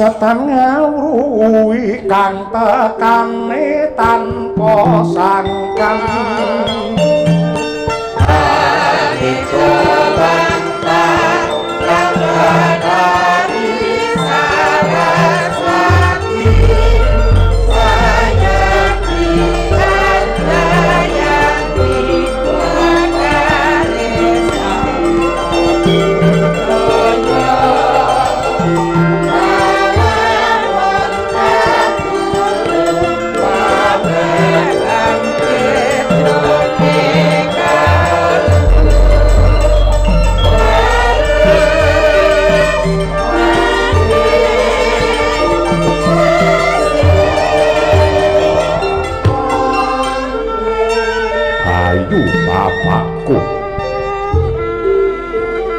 Setan ngawruhi kang tekane tanpa sangkan. Bapakku,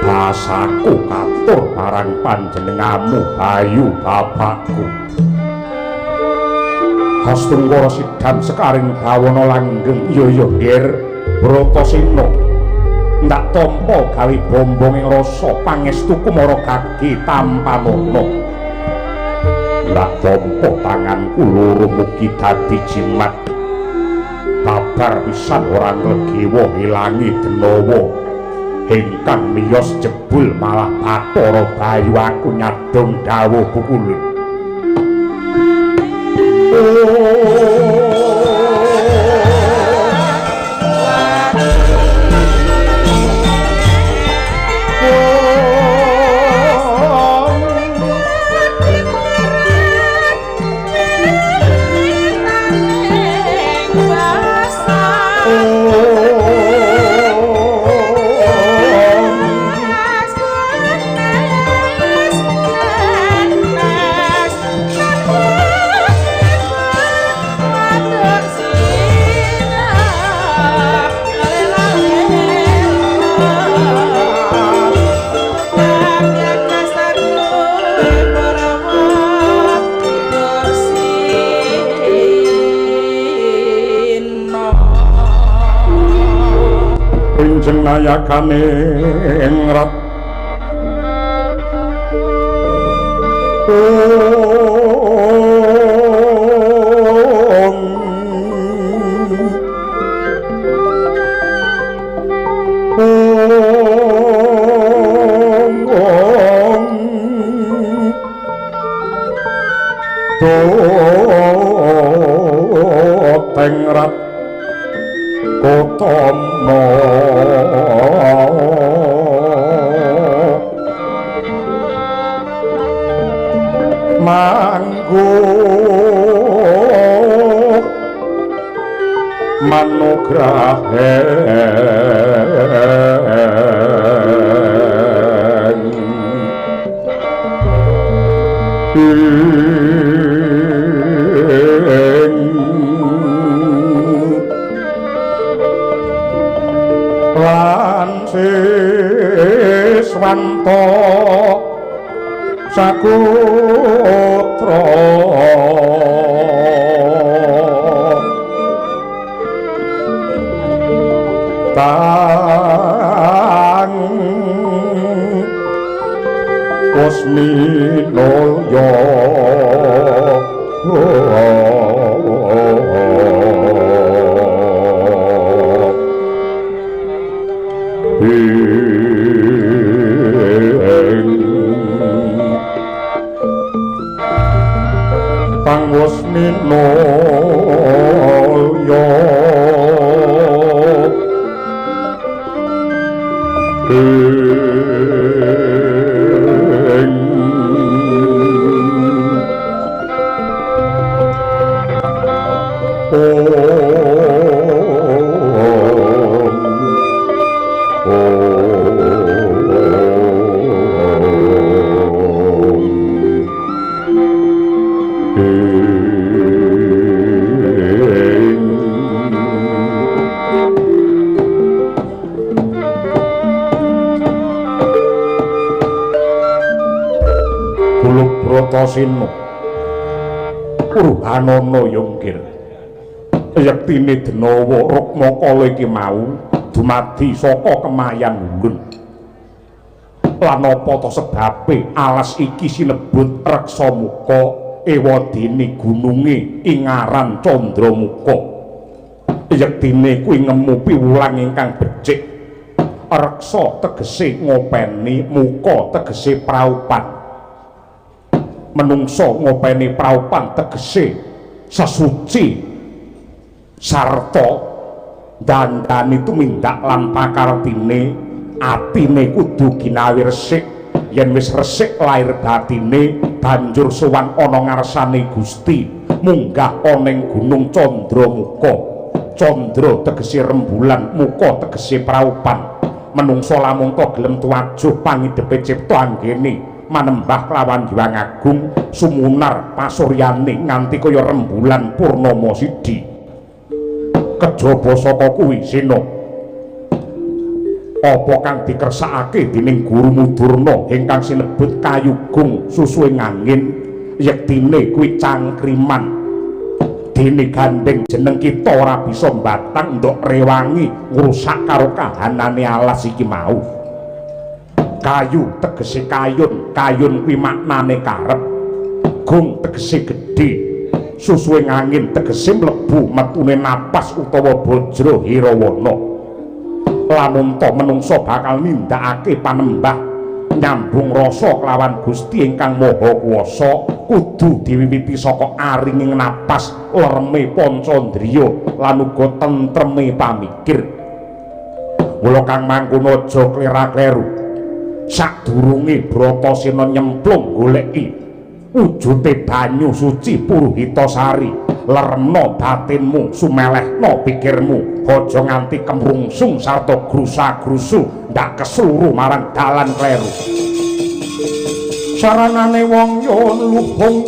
basaku katur marang panjenenganmu Bayu bapakku. Hastungkara sidam sekaring bawana langgeng. Iya iya Nger Bratasena, ndak tampa gawe bombong ing rasa pangestu kumara gage tampanana. Ndak tampa tanganku loro mugi dadi jimat. Babar pisan ora nglegewa ngilangi denawa ingkang miyos jebul malah Bathara Bayu aku nyadong dawuh pukulun. Nayakane ngrat ong ong ong tengrat kotono manggo manugrahen lan siswanto sakutra tang kosminulya. Tang Wasminulya ing Bratasena Purhanana Yonggir yektine Denawa Rukmakala iki mau dumadi saka kemayan ulun. Lan apa to sebabe alas iki sinebut Reksamuka, ewadene gununge ing aran Candramuka. Yektine kuwi ngemu piwulang ingkang becik. Reksa tegese ngopeni, muka tegese praupan. Menungso ngopeni praupan tegese sesuci sarta dandani tumindak lan pakartine. Atine kudu ginawi resik, yen wis resik lahir batine banjur sowan ana ngarsane Gusti, munggah ana ing Gunung Candramuka. Candra tegese rembulan, muka tegese praupan. Menungso lamun ta gelem tuwajuh pangidepe cipta anggene manembah kelawan Hyang Agung sumunar pasuryane nganti kaya rembulan purnama sidi. Kejaba saka kuwi Sena, apa kang dikersakake dening Guru Durna ingkang sinebut Kayugung susuhing angin, yektine kuwi cangkriman. Dene gandeng jeneng kita ora bisa mbatang ndok rewangi ngrusak karo kahanane alas iki mau. Kayu tegese kayun, kayun kuwi maknane karep. Gung tegese gedhe, susuhing angin tegese mlebu metune napas utawa bajra hirawana. Lamun ta menungsa bakal nindakake panembah nyambung rasa kelawan Gusti ingkang Maha Kuwasa, kudu diwiwiti saka aringing napas, lerme pancandriya lan uga tentreme pamikir. Mula kang mangkono aja klera-kleru. Sadurunge Bratasena nyemplung goleki wujute banyu suci Puruhita Sari, leremna batinmu, sumelehna pikirmu, aja nganti kemrungsung sarta grusa-grusu ndak kesluru marang dalan kleru. Saranane wong yun luhung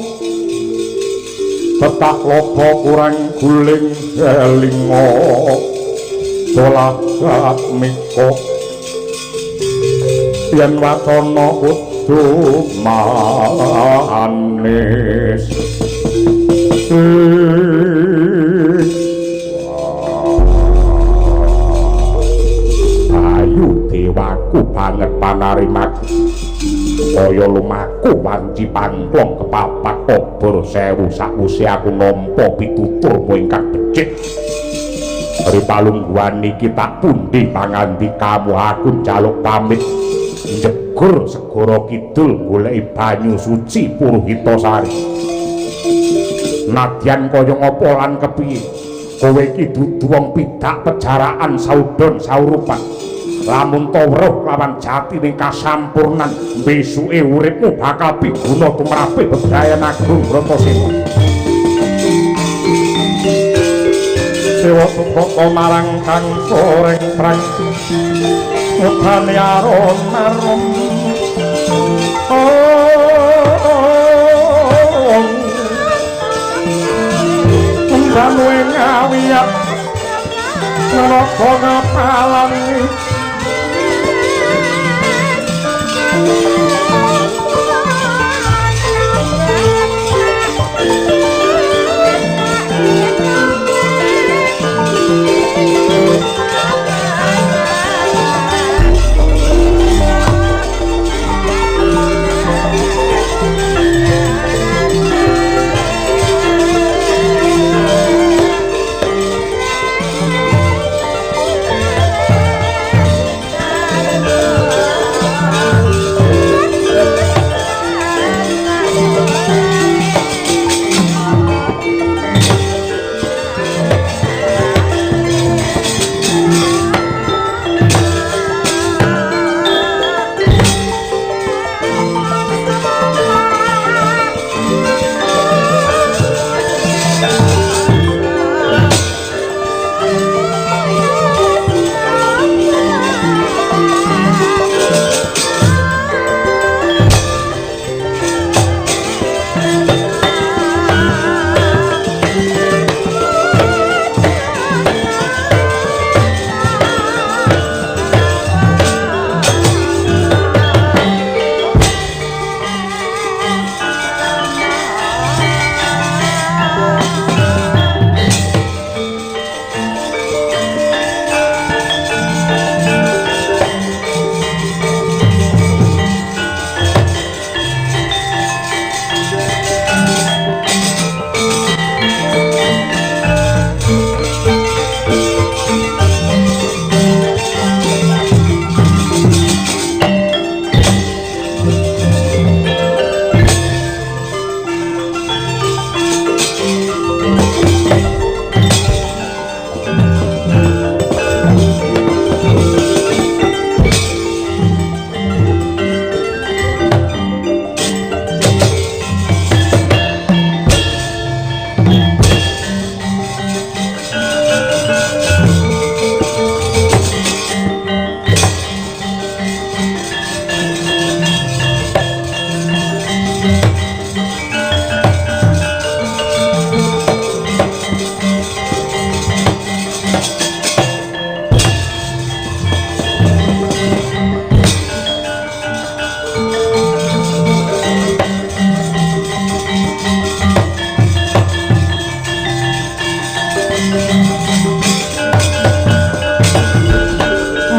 tetak lopo kurang guling elinga dolah miko yen wacana kudu manis. Ayu dewaku banget panarimaku, kaya lumaku wanci pangklong kepapat obor sewu sakwuse aku nampa pituturmu ingkang becik. Ri palungguhan iki tak pundi pangandikamu, aku njaluk pamit njegur segara kidul goleki banyu suci Puruhita Sari. Nadyan kaya ngapa lan kepiye, kowe iki dudu wong pidak pejaraan saudon saurupan. Lamun ta weruh lawan jatine kasampurnan, besuke uripmu bakal piguna tumrape bebrayan agung Bratasena. Dewa Sukaka marang kang soreng prang mudane aron arum. Danu ing awiyat neraka ngapalani.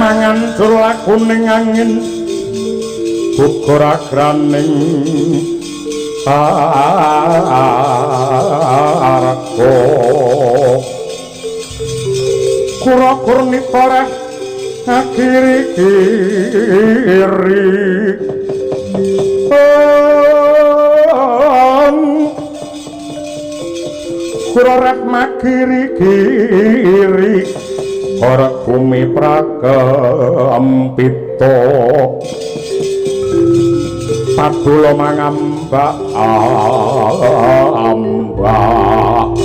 Mangan jur lakuning angin gugur agraning arga kura-kur nitoreh kiri-kiri kura-reh makiri-kiri ora bumi prakempita padula mangambak ambak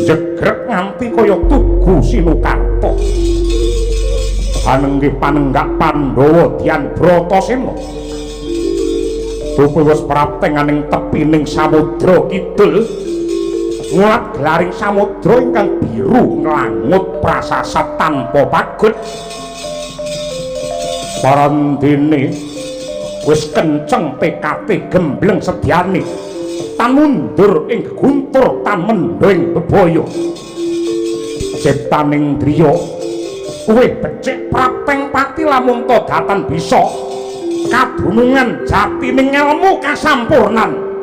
jegrek nganti kaya tugu Sinukarta. Anenggih panenggak Pandhawa Dian Bratasena dupi wis praptenganing tepining samudra kidul ngulat gelaring samudra ingkang biru nglangut prasasat tanpa pagut. Parandene wis kenceng tekate gembleng sedyane tan mundur ing geguntur tan mendho ing bebaya. Ciptaning driya kuwi becik prapteng pati lamun ta datan bisa kadunungan jatining elmu kasampurnan.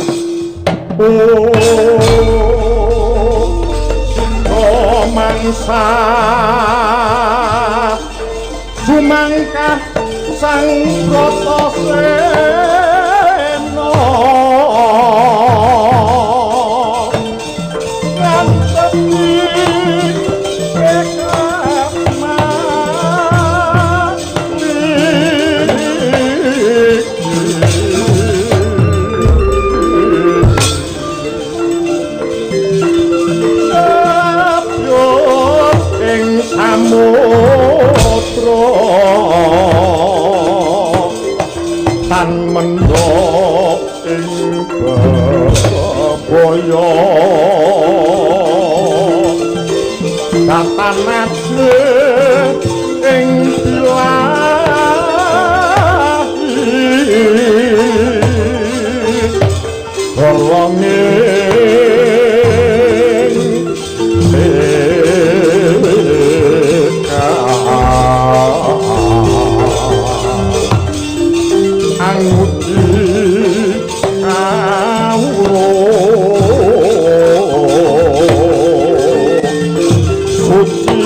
Oh mangsa sumangkah Sang Bratasena nganti ing samudra tan mendha ing bebaya datanase ing ilahi gorlonge angudi kawruh suci.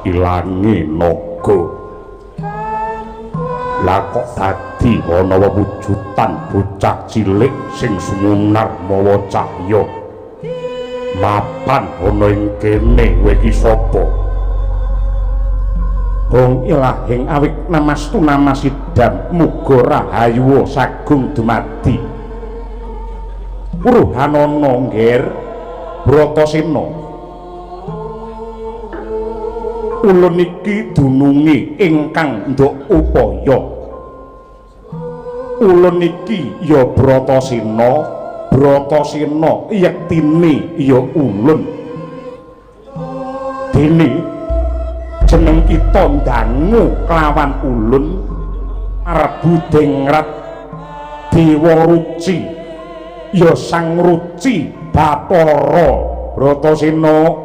Sak ilange naga. Lah kok dadi ana wewujudan bocah cilik sing sumunar mawa cahya. Mapan ana ing kene kowe iki sapa? Hong ilahing awik namastu namasidam muga rahayu sagung dumadi. Puruhanana nggir Bratasena. Ulun iki dununge ingkang nduk upaya. Ulun iki ya Bratasena, Bratasena yektine ya ulun. Dene jeneng kita ndangu kelawan ulun Arbudengrat Dewa Ruci ya Sang Ruci Bathara Bratasena.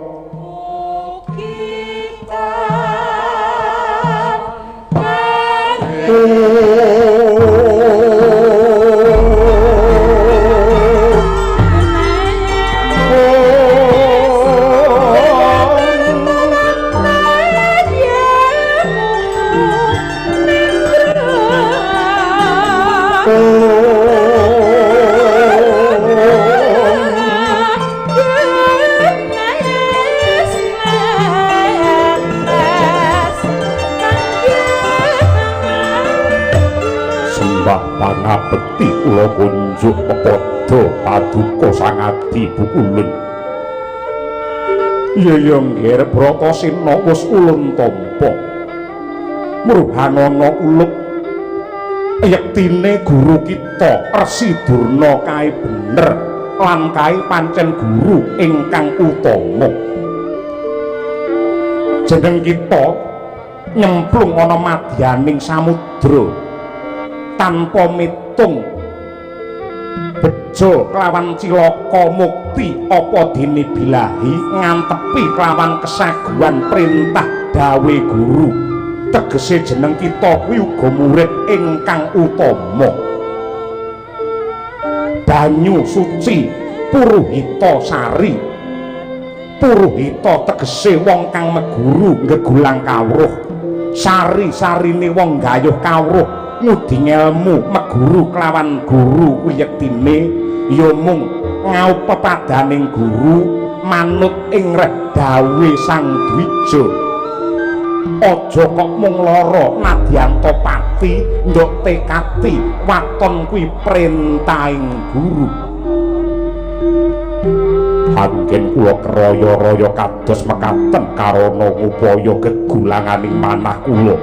Pangabekti kula kunjuk pepadha paduka Sang Adi Bukulun. Iya ya nggir Bratasena wis ulun tampa. Mruhanana ulup yektine guru kita Resi Durna kae bener lan kae pancen guru ingkang utama. Jeneng kita nyemplung ana madyaning samudra tanpa mitung bejo kelawan cilaka mukti apa dene bilahi ngantepi kelawan kesaguhan perintah dawe guru. Tegese jeneng kita kuwi uga murid ingkang utama. Banyu suci puruhita sari. Puruhita tegese wong kang meguru ngegulang kawruh. Sari-sarine wong gayuh kawruh ngudi ngelmu meguru kelawan guru kuwi yektine ya mung ngaup pepadaning guru manut ing reh dawe Sang Dwija. Aja kok mung lara nadyan pati ndok tekati waton kuwi perintahing guru. Anggen kula kraya-raya kados mekaten karana ngupaya gegulanganing manah kula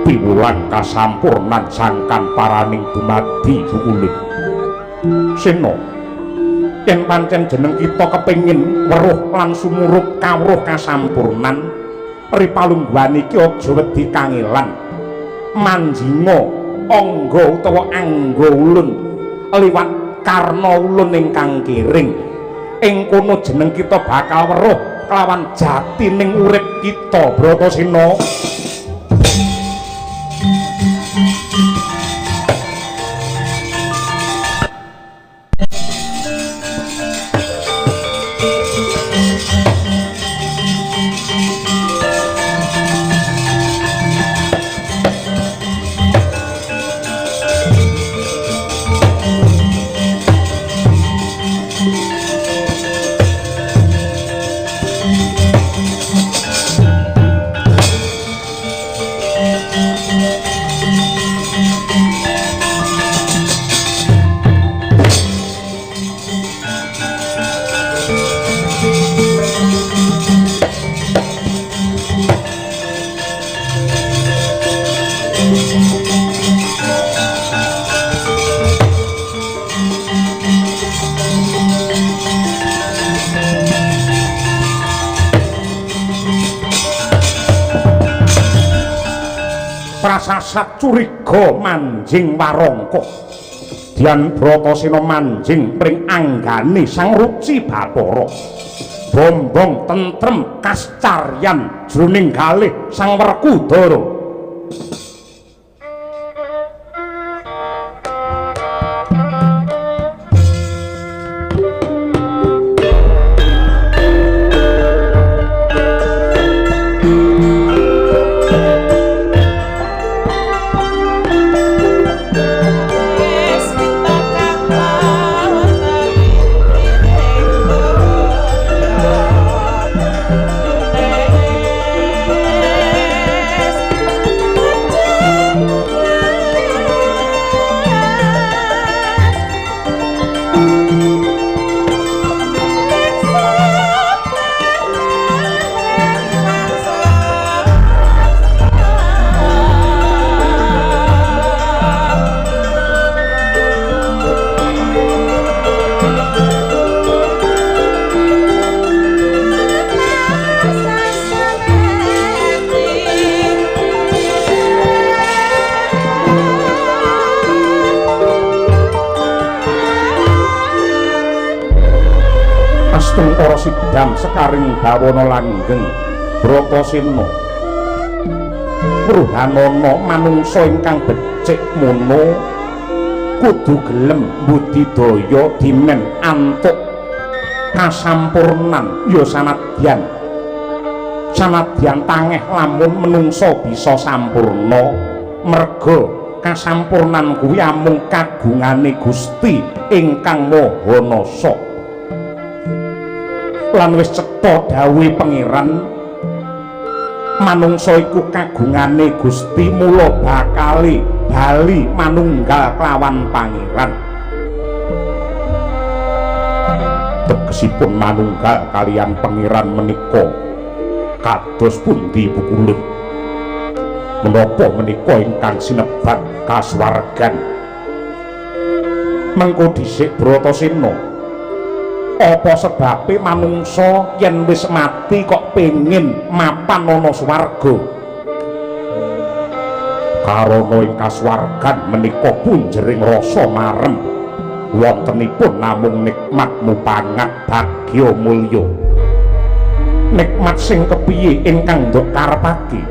piwulang kasampurnan sangkan paraning dumadi Bukulun. Sena, yen pancen jeneng kita kepengin weruh lan sumurup kawruh kasampurnan, ripalungguhan iki aja wedi kangelan. Manjinga angga utawa angga ulun liwat karna ulun ingkang kiring. Ing kono jeneng kita bakal weruh kelawan jatining urip kita Bratasena. Prasasat curiga manjing warangka. Dian Bratasena manjing pring anggane Sang Ruci Bathara. Bombong tentrem kascaryan jroning galih Sang Werkudara. Astungkara sidam sekaring bawana langgeng Bratasena. Ruhanana manungsa ingkang becik mono kudu gelem budidaya dimen antuk kasampurnan ya sanadyan sanadyan tangeh lamun menungsa bisa sampurna, merga kasampurnan kuwi amung kagungane Gusti ingkang Maha Nasa. Lan wis cetha dawuhe Pangeran, manungsa iku kagungane Gusti, mula bakale bali manunggal kelawan Pangeran. Tegesipun manunggal kalian Pangeran menika kados pundi Pukulun? Menapa menika ingkang sinebat kasuwargan? Mengko dhisik Bratasena, apa sebabe manungsa yen wis mati kok pengin mapan ana swarga? Karana ing kasuwargan menika punjering rasa marem, wontenipun namung nikmat mupangat bagya mulya. Nikmat sing kepiye ingkang ndok karepake?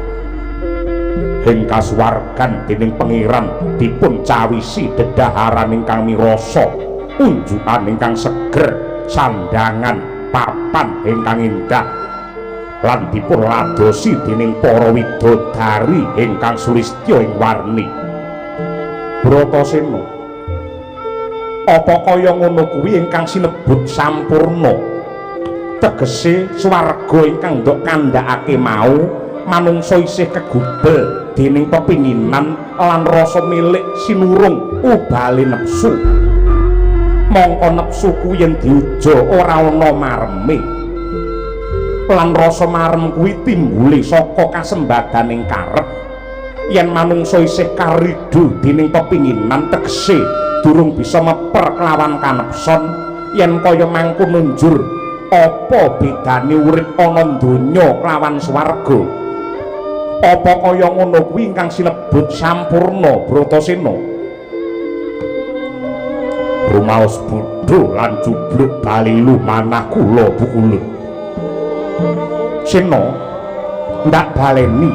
Ing kasuwargan dening Pangeran dipun cawisi dedaharan ingkang mirasa, unjukan ingkang seger, sandangan papan ingkang indah, lan dipun ladosi dening para widodari ingkang sulistya ing warni. Bratasena, apa kaya ngono kuwi ingkang sinebut sampurna? Tegese swarga ingkang ndok kandhakake mau manungsa isih kegubel dening pepinginan lan rasa milik sinurung ubale nepsu. Mongko nepsu kuwi yen diuja ora ana mareme, lan rasa marem kuwi timbule saka kasembadaning karep. Yen manungsa isih karidu dening pepinginan, tegese durung bisa meper kelawan kanepson. Yen kaya mangkono njur apa bedane urip ana donya kelawan swarga? Apa kaya ngono kuwi ingkang sinebut sampurna, Bratasena? Rumaos bodho lan jubluk balilu manah kula Pukulun. Sena, ndak baleni,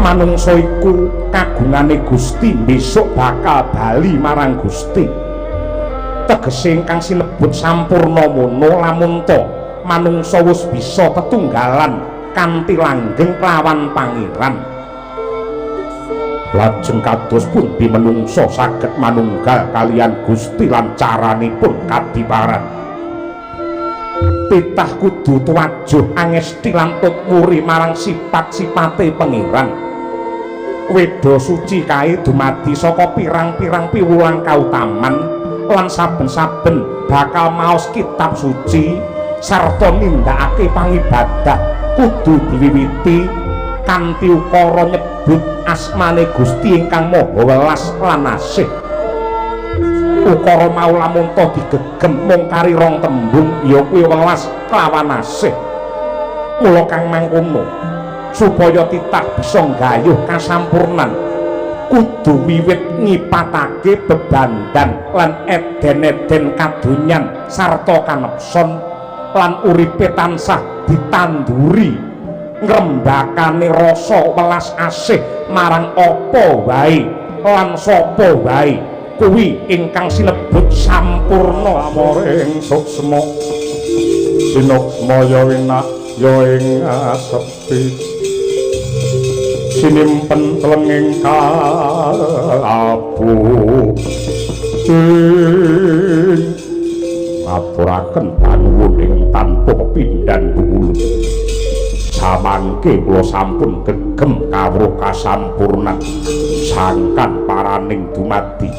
manungsa iku kagungane Gusti, besok bakal bali marang Gusti. Tegese ingkang sinebut sampurna mono lamun ta manungsa wis bisa tetunggalan kanthi langgeng kelawan Pangeran. Lajeng kados pundi menungsa saged manunggal kalian Gusti lan caranipun kadiparan? Titah kudu tuwajuh angesti lan tutwuri marang sifat-sifate Pangeran. Weda suci kae dumadi saka pirang-pirang piwulang kautaman lan saben-saben bakal maos kitab suci sarta nindakake pangibadah kudu diwiwiti kanthi ukara nyebut asmane Gusti ingkang Maha Welas lan Asih. Ukara mau lamun ta digegem mung kari rong tembung, ya kuwi welas kelawan asih. Mula kang mangkono, supaya titah bisa nggayuh kasampurnan, kudu wiwit ngipatake bebandan lan eden-eden kadonyan sarta kanepson, lan uripe tansah ditanduri ngrembakane rasa welas asih marang apa wae lan sapa wae. Kuwi ingkang sinebut sampurna. Samoring suksma sinuksma ya winak ya ing sepi, sinimpen tlenging kalabu. Ngaturaken panuwun ing tanpa pepindhan Pukulun. Samangke kula sampun gegem kawruh kasampurnan sangkan paraning dumadi.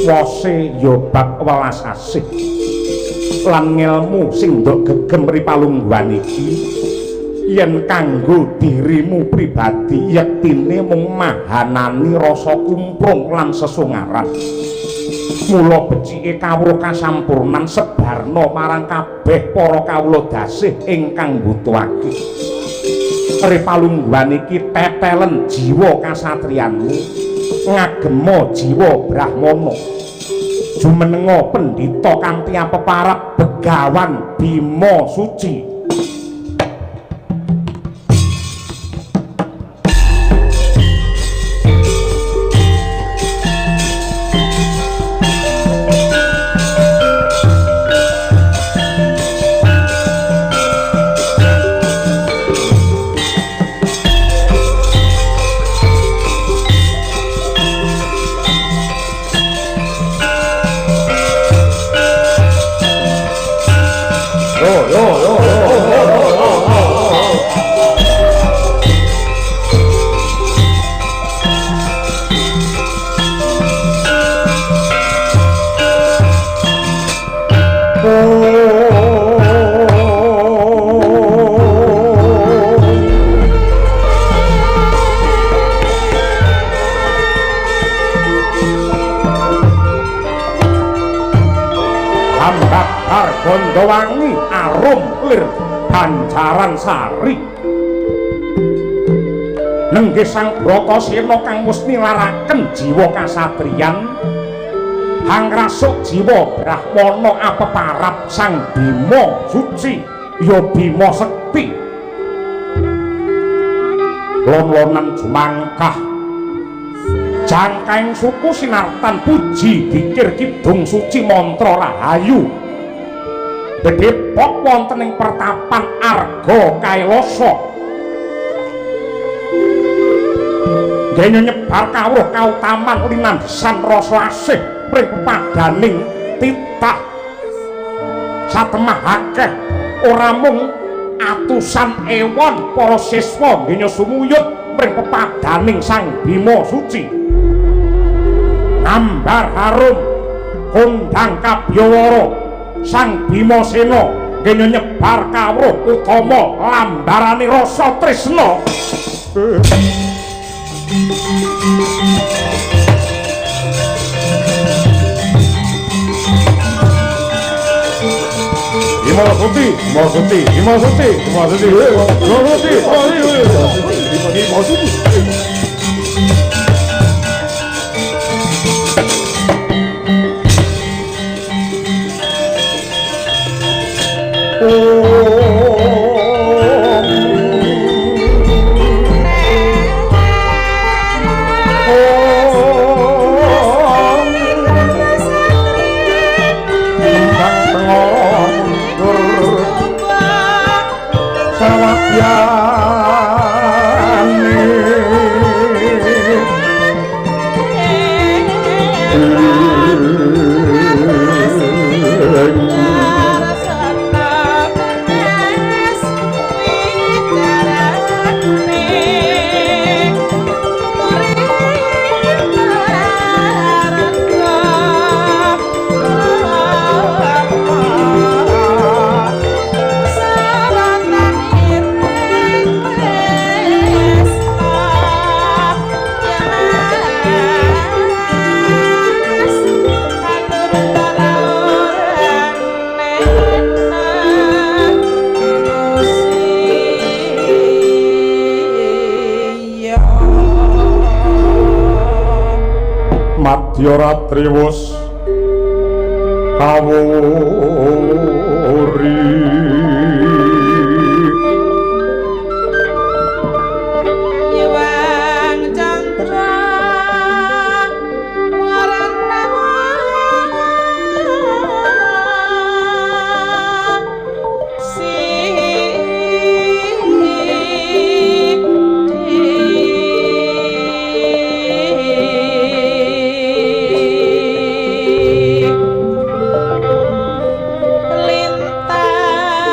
Wose ya bab welas asih lan ngelmu sing ndok gegem ripalungguhan iki yen kanggo dirimu pribadi yektine mung mahanani rasa kumprung lan sesungaran. Mula becike kawruh kasampurnan sebarna marang kabeh para kawula dasih ingkang mbutuhake. Ripalungguhan iki tetelen jiwa kasatriyanmu, ngagema jiwa brahmana. Jumenenga pendhita kanthi apeparap Begawan Bima Suci. Wangi arum lir banjaran sari nenggih Sang Bratasena kang wis nilaraken jiwa kasatriyan hangrasuk jiwa brahmana apeparap Sang Bima Suci ya Bima Sekti lon-lonan jumangkah jangkaing suku sinartan puji dikir kidung suci mantra rahayu Bedhepok wonten ing pertapan Arga Kailasa. Dene nyebar kawruh kautaman linandhesan rasa asih pring pepadaning titah. Satemah akeh ora mung atusan ewon para siswa ngene sumuyut pring pepadaning Sang Bima Suci. Ambar harum kondang kabyawara Sang Bimasena ngene nyebar kawruh utama lambarane rasa tresna. Bima Suci, Bima Suci, Bima Suci, Bima Suci, Bima Suci, Bima Suci. Madyaratri wus kawuri Hyang Candra Lintang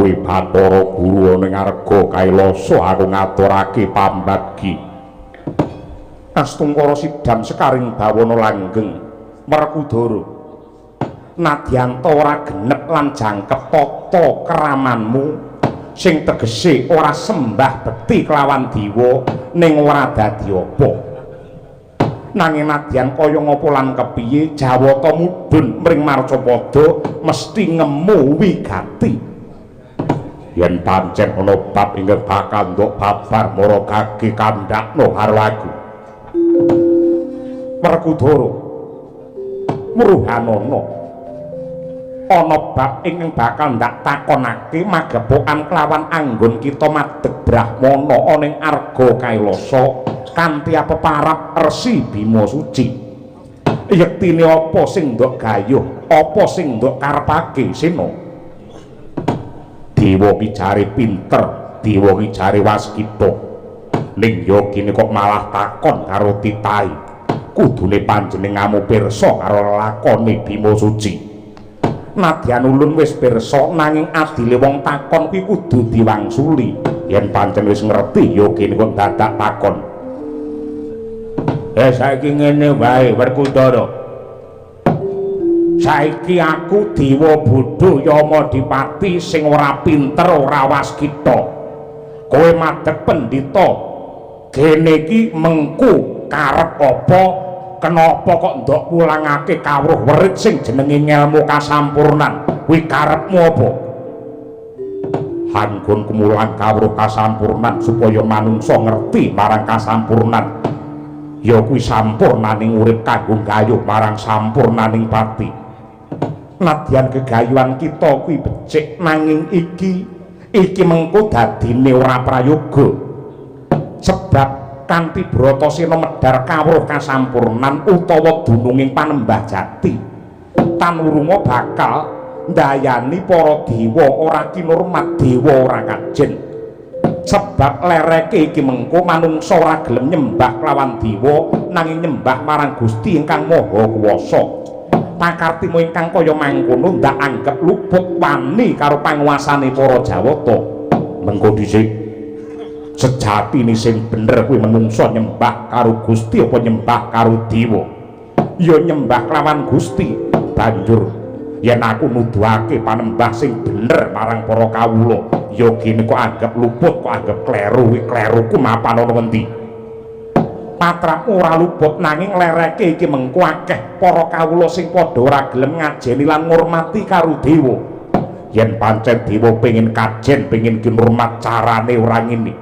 Dawuhe Bathara Guru ana ing Arga Kailasa aku ngaturake pambagi. Astungkara sidam sekaring bawana langgeng Werkudara. Nadyanta ora genep lan jangkep tata keramanmu sing tegese ora sembah bekti kelawan dewa ning ora dadi apa. Nanging nadyan kaya ngapa lan kepiye Jawata mudhun mring marcapada mesti ngemu wigati. Yen pancen ana bab ingkang bakal nduk babar mara kaki kandhakno karo aku. Werkudara muruhanana ana bab ingkang bakal ndak takonake magepokan kelawan anggon kita madeg brahmana ana ing Arga Kailasa kanthi peparap Resi Bima Suci. Yektine apa sing ndok gayuh, apa sing ndok karepake Sena? Dewa ki jare pinter, dewa ki jare waskita. Ning ya kene kok malah takon karo titahe. Kudune panjenenganmu pirsa karo lakone Bima Suci. Nadyan ulun wis pirsa nanging adile wong takon kuwi kudu diwangsuli. Yen pancen wis ngerti ya kene kok dadak takon. Saiki ngene wae Werkudara. Saiki aku dewa bodho Yamadipati sing ora pinter ora waskita. Kowe madhep pendhita. Gene iki mengku karep apa? Kenapa kok ndok pulangake kawruh werit sing jenenge ngelmu kasampurnan? Kuwi karepmu apa? Anggonku mulang kawruh kasampurnan supaya manungsa ngerti marang kasampurnan. Ya kuwi sampurnaning urip kanggo gayuh marang sampurnaning pati. Nadyan gegayuhan kita kuwi becik nanging iki iki mengko dadine ora prayoga. Sebab kanthi Bratasena medhar kawruh kasampurnan utawa dununging panembah jati, tanurunga bakal ndayani para dewa ora kinurmat, dewa ora kajen. Sebab lereke iki mengko manungsa ora gelem nyembah kelawan dewa nanging nyembah marang Gusti ingkang Maha Kuwasa. Pakartimu ingkang kaya mangkono ndak anggep luput wani karo panguasane para Jawata. Mengko dhisik sejatine sing bener kuwi menungsa nyembah karo Gusti apa nyembah karo dewa? Ya nyembah kelawan Gusti. Banjur yen aku nuduhake panembah sing bener marang para kawula, ya gene kok anggep luput, kok anggep kleru, kuwi kleruku mapan ana ngendi? Patrapmu ora luput nanging lereke iki mengko akeh para kawula sing padha ora gelem ngajeni lan ngurmati karo dewa. Yen pancen dewa pengin kajen, pengin kinurmat, carane ora ngene.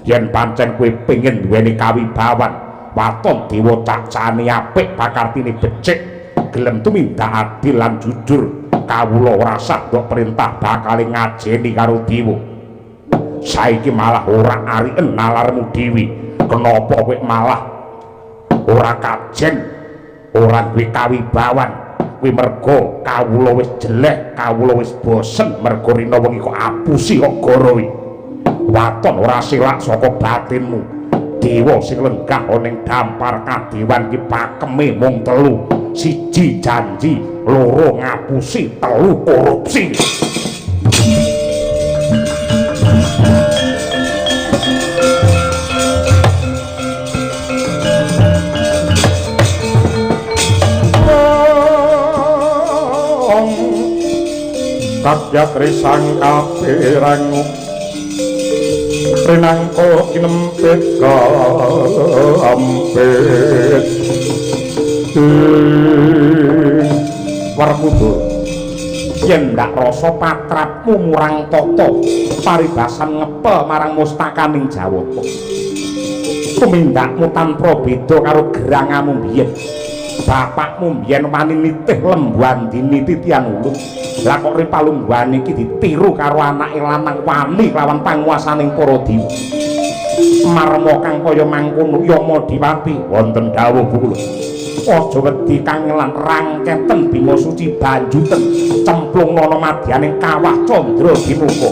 Yen pancen kowe pengin duweni kawibawan, waton dewa cacane apik, pakartine becik, gelem tumindak adil lan jujur, kawula ora sah ndok perintah bakal ngajeni karo dewa. Saiki malah ora ariken nalarmu dhewe. Kenapa kowe malah ora kajen, ora duwe kawibawan? Kuwi mergo kawula wis jelek, kawula wis bosen mergo rina wengi kok apusi kok gorowi. Waton ora selak saka batinmu. Dewa sing lenggah ana ing dampar kadewan ki pakeme mung telu. Siji janji, loro ngapusi, telu korupsi. Kadyat risang kapirangu rinangka kinempit kampit. Werkudara, yen ndak rasa patrapmu murang tata paribasan ngepel marang mustakaning Jawata. Tumindakmu tanpa beda karo gerangamu biyen. Bapakmu biyen wani nitih lembu andini titian ulut. Lah kok ripalungguhan iki ditiru karo anake lanang wani kelawan panguwasaning para dewa. Marma kang kaya mangkono Yamadipati wonten dawuh kula. Aja wedi kangelan rangketen Bima Suci banjuten cemplung ana madyaning kawah Candra Dimuka.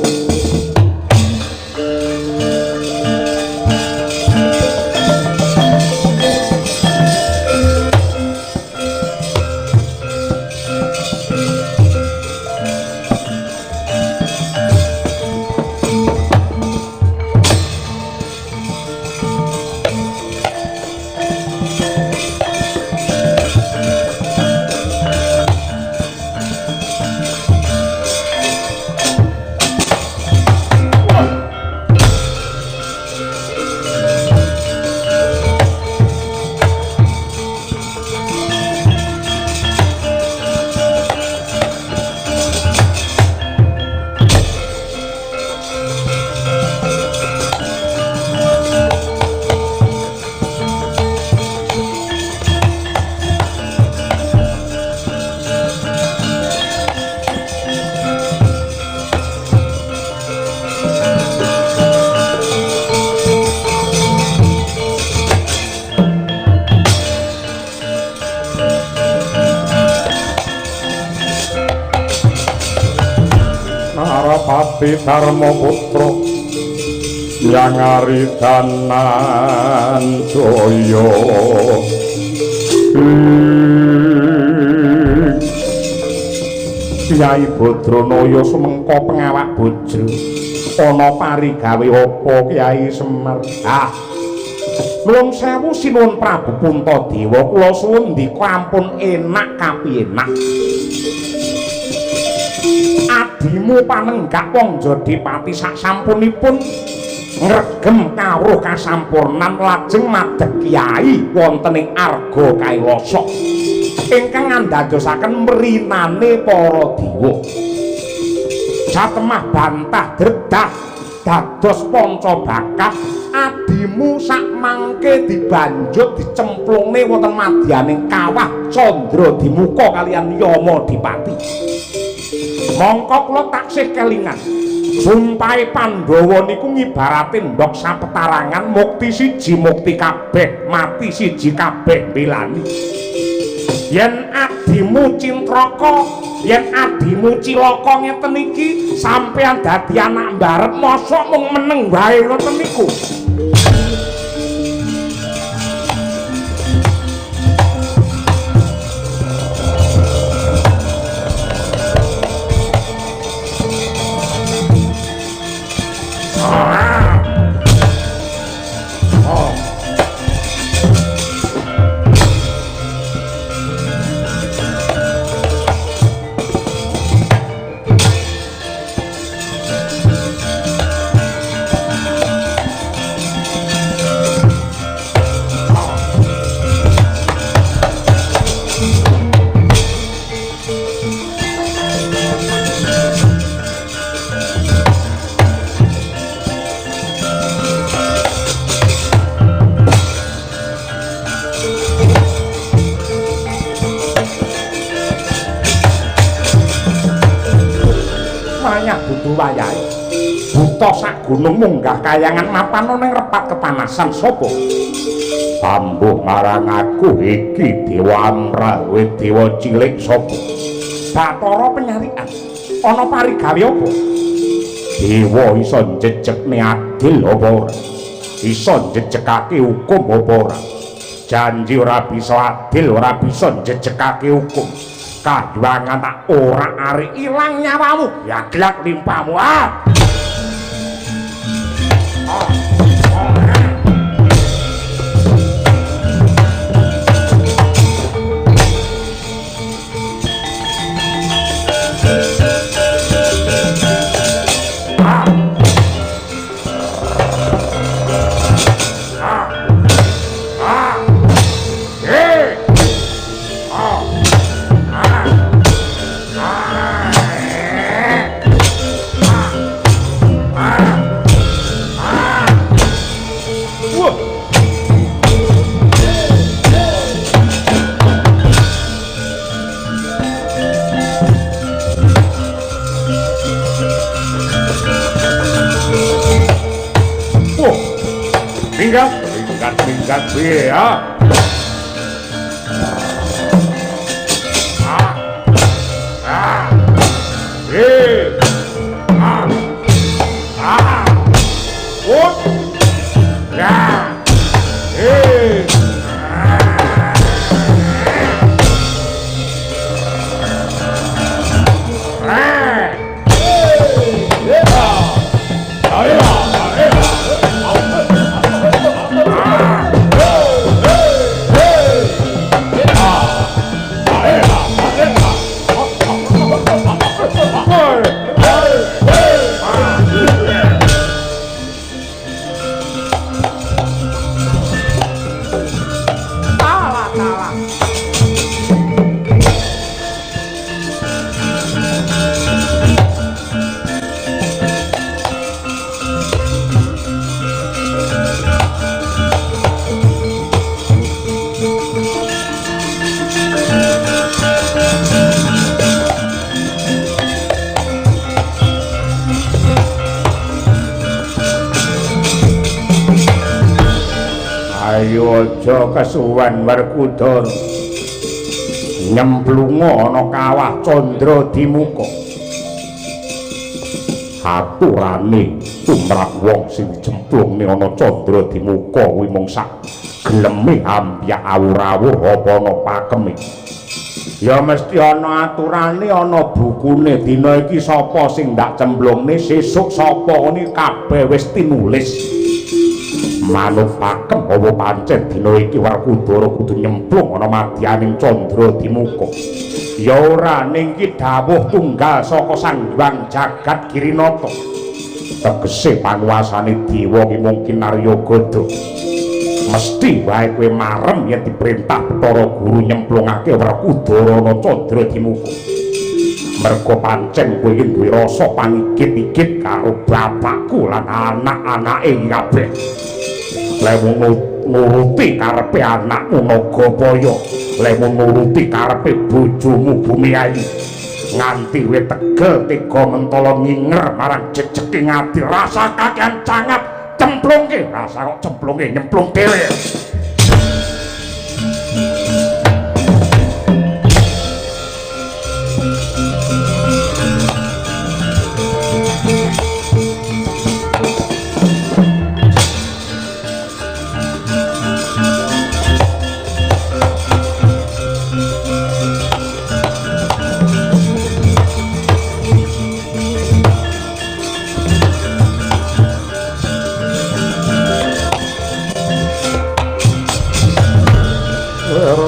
Senapati Dharmaputra yang aridanan jaya. Kyai Badranaya sumengko pengawak bojo ana parigawe apa Kyai Semar? Ah, nuwun sewu sinuwun Prabu Puntadewa, kula suwun ndika ampun enak kapiyenak. Adimu panenggak wong Jodipati sak sampunipun ngregem kawruh kasampurnan lajeng madeg kyai wonten ing Arga Kailasa ingkang andadosaken mrinane para dewa. Satemah bantah dredah dados panca bakat adimu sak mangke dibanjut dicemplungne wonten madyaning kawah Candra Dimuka kaliyan Yama Dipati. Mongko kula taksih kelingan sumpahe Pandhawa niku ngibarate ndhok sapetarangan mukti siji mukti kabeh mati siji kabeh belani. Yen adimu cintraka, yen adimu cilaka ngeten iki sampeyan dadi anak mbarep mosok mung meneng wae ngoten niku. Wayahe buta sak gunung munggah kayangan mapan ning repat kepanasan sapa? Ambuh marang aku iki dewa amrah dewa cilik sapa? Bathara penyarikan ana parigawe apa? Dewa iso njejekne adil apa ora? Iso njejekake hukum apa ora? Janji ora bisa adil, ora bisa njejekake hukum. Kayuwangan tak ora arek ilang nyawamu, ya glak limpamu. Ah. Minggat, minggat, piye ya? Ah, ah, eh, ah, ah, oh, ya, eh, Ayo aja kesuwen Werkudara. Nyemplunga ana kawah Candra Dimuka. Aturane tumrap wong sing dicemplungne ana candra dimuka kuwi mung sak geleme ambyak awur-awur apa ana pakeme. Ya mesti ana aturane, ana bukune. Dina iki sapa sing ndak cemplungne, sesuk sapa ngene kabeh wis tinulis. Manut pakem apa pancen dina iki Werkudara kudu nyemplung ana madyaning candra dimuka. Ya ora, ning iki dawuh tunggal saka Sang Hyang Jagat Girinata. Tegese panguasane dewa ki mung kinarya gada. Mesti wae kowe marem yen diperintah Bathara Guru nyemplungake Werkudara ana candra dimuka. Merga pancen kowe iki duwe rasa pangigit-igit karo bapakku lan anak-anake iki kabeh. Lemu nuruti karepe anakmu Nagapaya, lemu nuruti karepe bojomu Bumiayu, nganti kowe tegel tega mentala nginger marang jejeke ngati rasa kakean cangat cemplungke, rasa kok cemplungke nyemplung dhewe.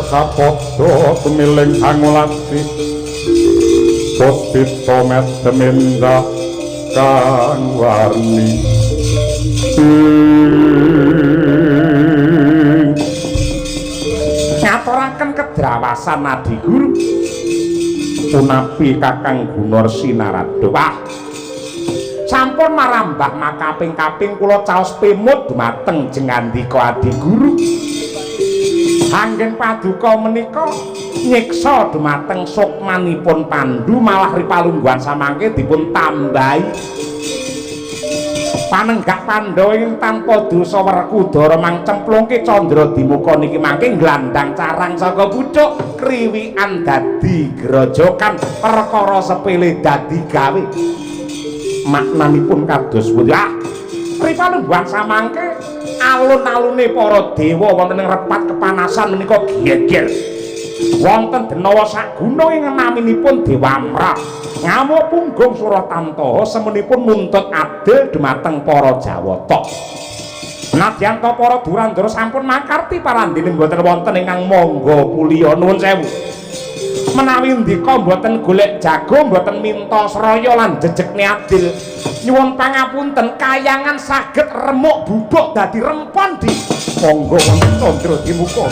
Sapadha tumiling angulati puspita medem endah kang warni. Ngaturaken kedrawasan Adi Guru punapi Kakang Gunarsi Narada. Wah, sampun marambah makaping-kaping kula caos pemut dumateng jengandika Adi Guru. Anggen paduka menika nyiksa dumateng sukmanipun Pandu, malah ripalungguhan samangke dipun tambahi panenggak Pandhawa ing tanpa dosa Werkudara mang cemplungke candra dimuka niki mangke nglandang carang saka pucuk kriwikan dadi grojokan perkara sepele dadi gawe. Maknanipun kados pundi? Ah, ripalungguhan samangke alun-alune para dewa wonten ing repat kepanasan menika geger. Wonten denawa saguna ing naminipun Dewamra. Ngamuk punggung Suratantaha semenipun nuntut adil dumateng para Jawata. Nadyan ta para Durandara sampun makarti parandene mboten wonten ingkang mangga puliya. Nuwun sewu. Menawi ndika mboten golek jago, mboten minta sraya lan jejekne adil. Nyuwun pangapunten, kayangan saged remuk bubuk dadi rempon di monggo wonten candra dimuka.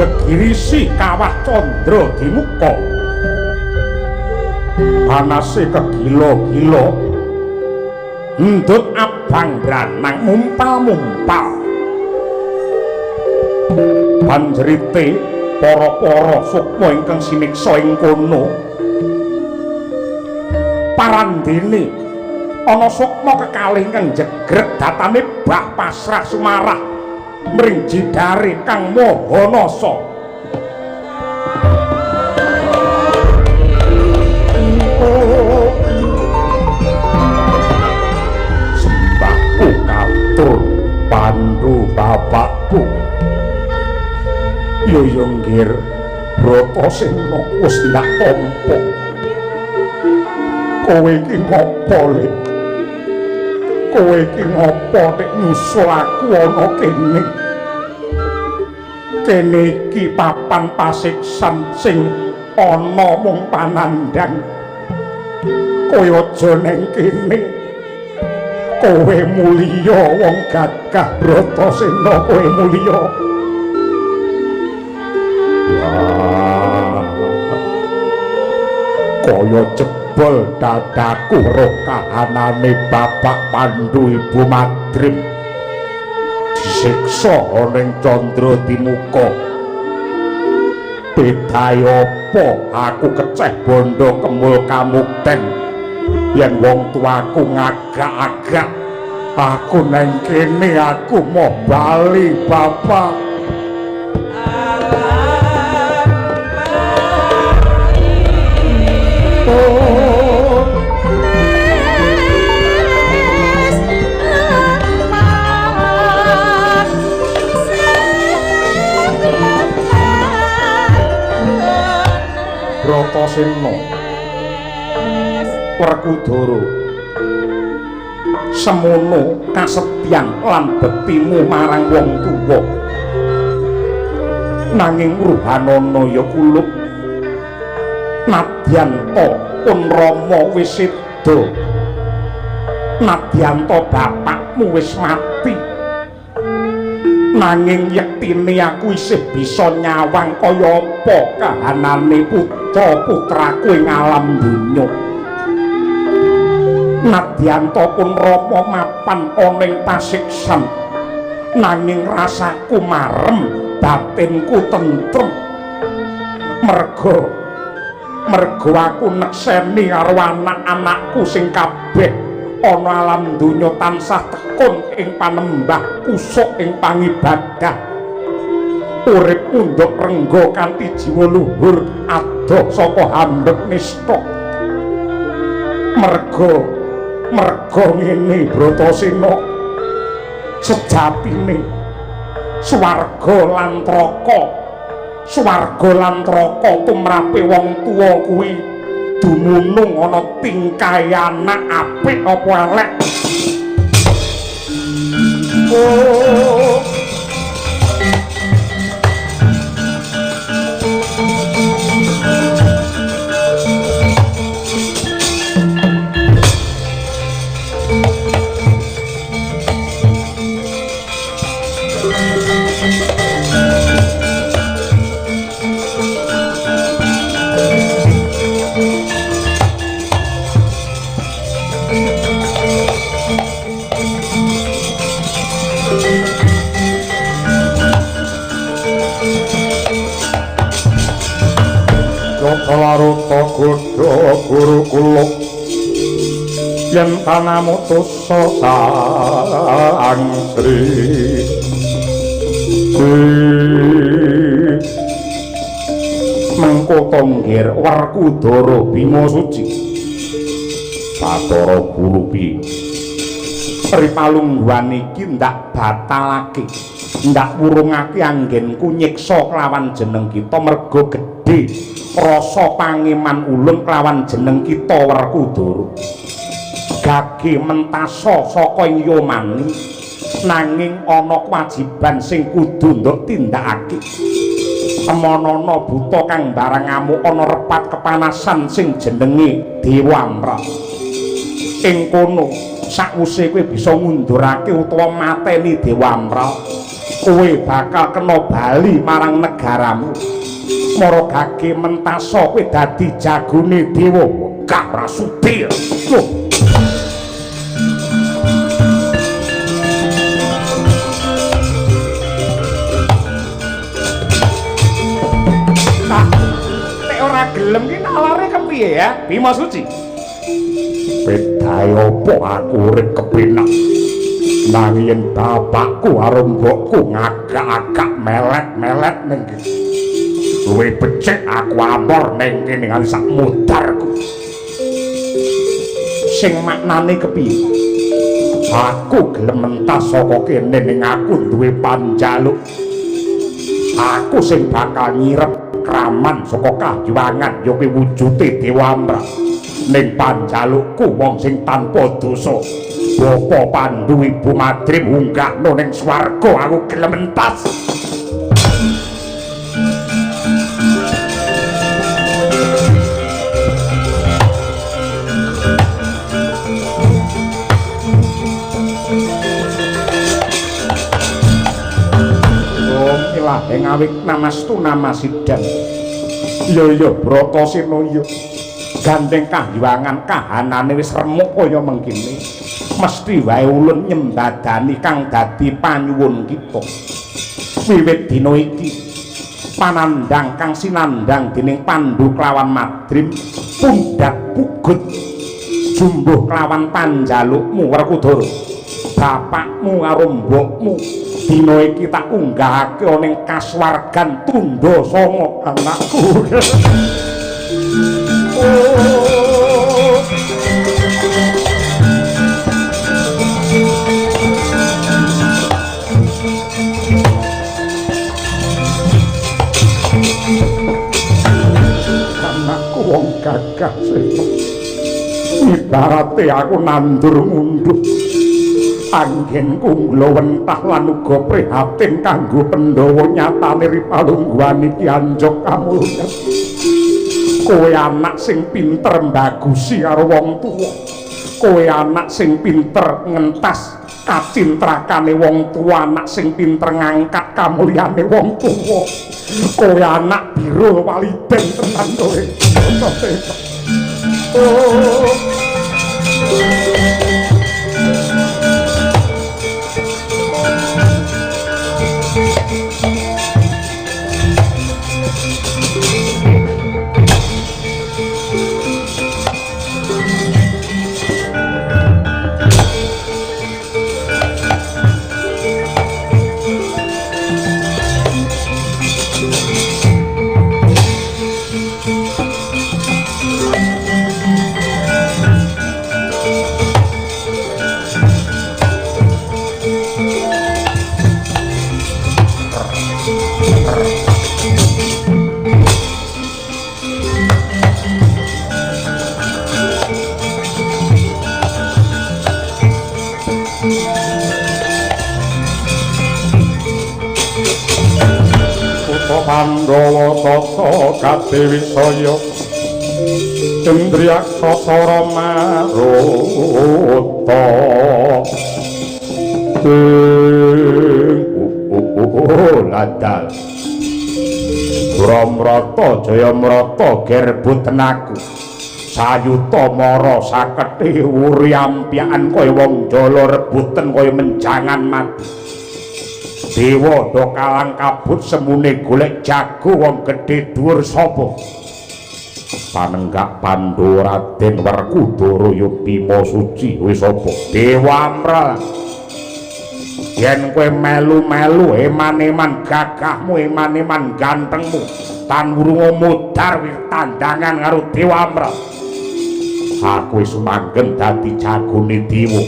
Gegirisi kawah candra dimuka, panase kegila-gila, ndut abang dranang mumpal-mumpal. Banjerite para-para sukma ingkang sineksa ing kono, parandene Ana sukma kekalih kang jegreg datane bah pasrah sumarah mring jidare kang maha nasa. Sembahku katur Pandu bapakku. Yo yo nggir Bratasena wis ndak tampa. Kowe iki ngopo, Lek? Kowe iki ngopo nek nyusul aku ana kene? Kene iki papan pasiksan sing ana mung panandhang. Kowe aja neng kene. Kowe mulya wong gagah Bratasena, kowe mulya. Kaya jebol dadaku roh kahanane Bapak Pandu Ibu Madrim disiksa ana ing Candra Dimuka. Bedae apa aku keceh bondo kemul kamukten yen wong tuaku ngagak-agak aku neng kene, aku mau bali Bapak. Bratasena Werkudara, semono kasetyan lan bektimu marang wong tuwa, nanging ruhanana ya kulup. Nadyan ta pun Rama wis seda, nadyan ta bapakmu wis mati, nanging yektine aku isih bisa nyawang kaya apa kahanane putra-putraku ing alam donya. Nadyan ta pun Rama mapan ana ing pasiksan, nanging rasaku marem, batinku tentrem. Mergo aku nekseni karo anak-anakku sing kabeh ana alam donya tansah tekun ing panembah, kusuk ing pangibadah, urip unduk rengga kanthi jiwa luhur adoh saka hambek nista. Mergo ngene Bratasena, sejatine swarga lan neraka, swarga lan neraka tumrape wong tuwa kuwi dumunung ana tingkahe anak apik apa elek. Oh. Laruta godha guru kula yen panamutusa sang Sri mengko tonggir Werkudara Bima Suci Bathara Guru piye ripalungguhan iki ndak batalake, ndak wurungake anggenku nyiksa kelawan jeneng kita mergo gedhe rasa pangeman ulun kelawan jeneng kita Werkudara. Gage mentasa saka ing yomani, nanging ana kewajiban sing kudu nduk tindakake. Temonana buta kang barang ngamuk ana repat kepanasan sing jenenge Dewa Amra. Ing kono sakwise kowe bisa ngundurake utawa mateni Dewa Amra, kowe bakal kena bali marang negaramu. Mara gage mentasa kowe dadi jagone dewa. Gak ra sudi. Loh. Nek ora gelem ki nalare kepiye ya, Bima Suci? Bedae apa aku urip kepenak. Nanging yen bapakku karo mbokku ngagak-agak melet-melet ning kene. Luwih becik aku amor ning kene nganti sak mudarku. Sing maknane kepiye? Aku gelem mentas saka kene ning aku duwe panjaluk. Aku sing bakal nyirep kraman saka kahyuwangan ya kuwi wujude Dewa Amra. Ning panjalukku wong sing tanpa dosa, Bapa Pandu Ibu Madrim unggahno ning swarga, aku gelem entas. Om ilah ing awit namastu namasidam. Iya iya Bratasena iya. Gandeng kahyuwangan kahanane wis remuk kaya mengkene. Mesti wae ulun nyembadani kang dadi panyuwun kita. Wiwit dina iki panandhang kang sinandhang dening Pandu kelawan Madrim pundhat pugut jumbuh kelawan panjalukmu Werkudara. Bapakmu karo mbokmu dina iki tak unggahake ning kasuwargan tundha sanga anakku. Oh. Anakku wong gagah sena. Ibarate aku nandur ngundhuh. Anggenku nglowentah lan uga prihatin kanggo Pandhawa nyatane ripalungguhan iki anjog kamulyan. Kowe anak sing pinter mbagusi karo wong tuwa. Kowe anak sing pinter ngentas kacintrakane wong tuwa, anak sing pinter ngangkat kamulyane wong tuwa. Kowe anak birul waliden tenan kowe. Oh. Pandhawa tata kadewi saya Cendriyaksa sara maruta ladal Bramrata Jayamrata gerbuten aku sayuta mara saketi wuri ampyakan kaya wong jala rebuten kaya menjangan mati. Dewa do kalang kabut semune golek jago wong gedhe dhuwur sapa. Panenggak Pandhawa Raden Werkudara ya Bima Suci wis sapa? Dewa Amra. Yen kowe melu-melu eman-eman gagahmu, eman-eman gantengmu, tan wurunga mudhar wis tandangan karo Dewa Amra. Aku wis manggen dadi jagone dewa.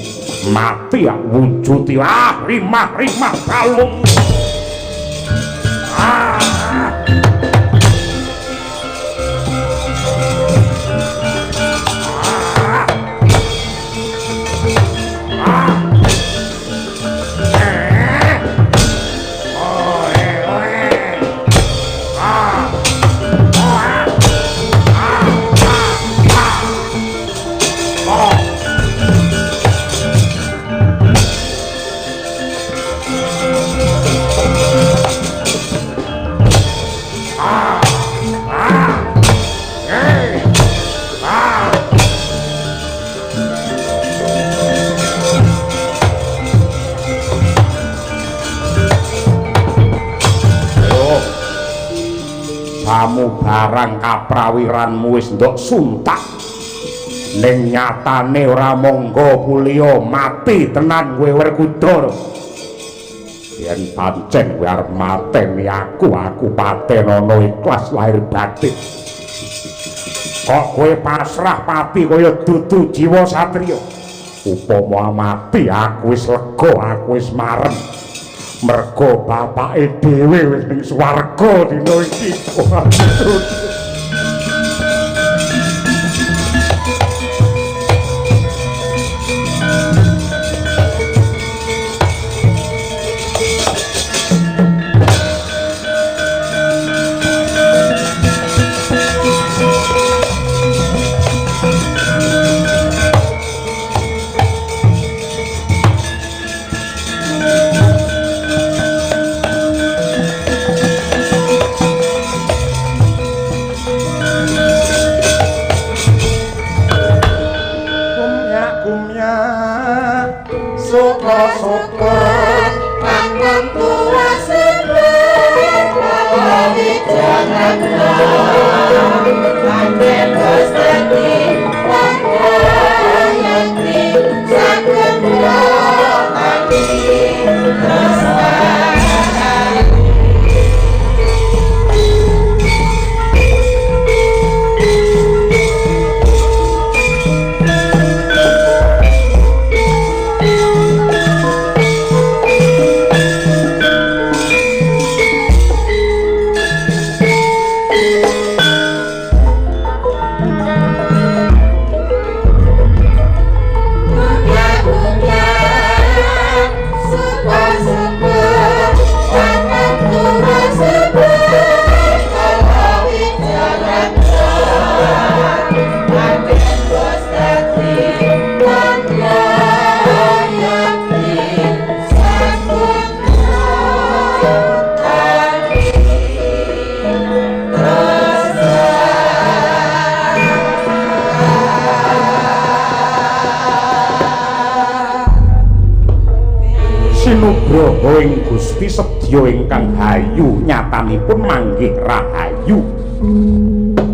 Mati aku wujuti ah rimah-rimah balung. Ah. Ah. Ah. Eh. Oh, eh, oh, eh. Ah. Oh, ah. Ah, ah, ah. Oh. Samu barang kaprawiranmu wis ndok suntak. Ning nyatane ora monggo puliya mati tenan kowe Werkudara. Yen pancen kowe arep mateni aku, aku patenono ikhlas lahir batin. Kok kowe pasrah pati kaya dudu jiwa satriya. Upama mati aku wis lega, aku wis marem. Mergo bapake dhewe wis ning swarga dina iki. Sinugroho ing Gusti sedya ingkang hayu nyatanipun manggih rahayu.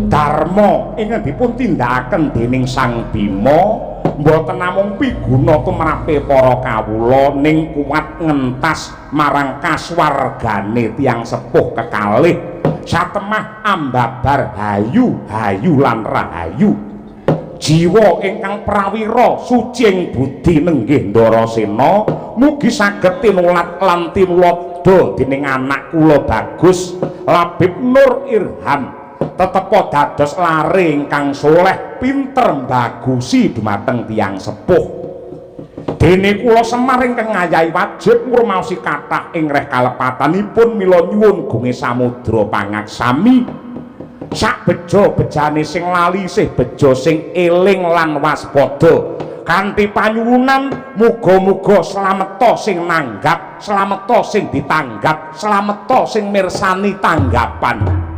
Dharma ingkang dipun tindakaken dening Sang Bima mboten namung piguna tumrape para kawula ning kuat ngentas marang kasuwargane tiyang sepuh kekalih satemah ambabar hayu hayu lan rahayu. Jiwa ingkang prawira suci ing budi nenggih Ndarasena mugi saged tinulat lan tinuladha dening anak kula Bagus Labib Nur Irham tetepa dados lare ingkang soleh pinter mbagusi dumateng tiyang sepuh. Dene kula Semar ingkang ngayahi wajib ngrumaosi kathah ing reh kalepatanipun mila nyuwun gunge samudra pangaksami. Sak bejo bejane sing lali isih bejo sing eling lan waspada kanthi panyuwunan muga-muga slameta sing nanggap, slameta sing ditanggap, slameta sing mirsani tanggapan.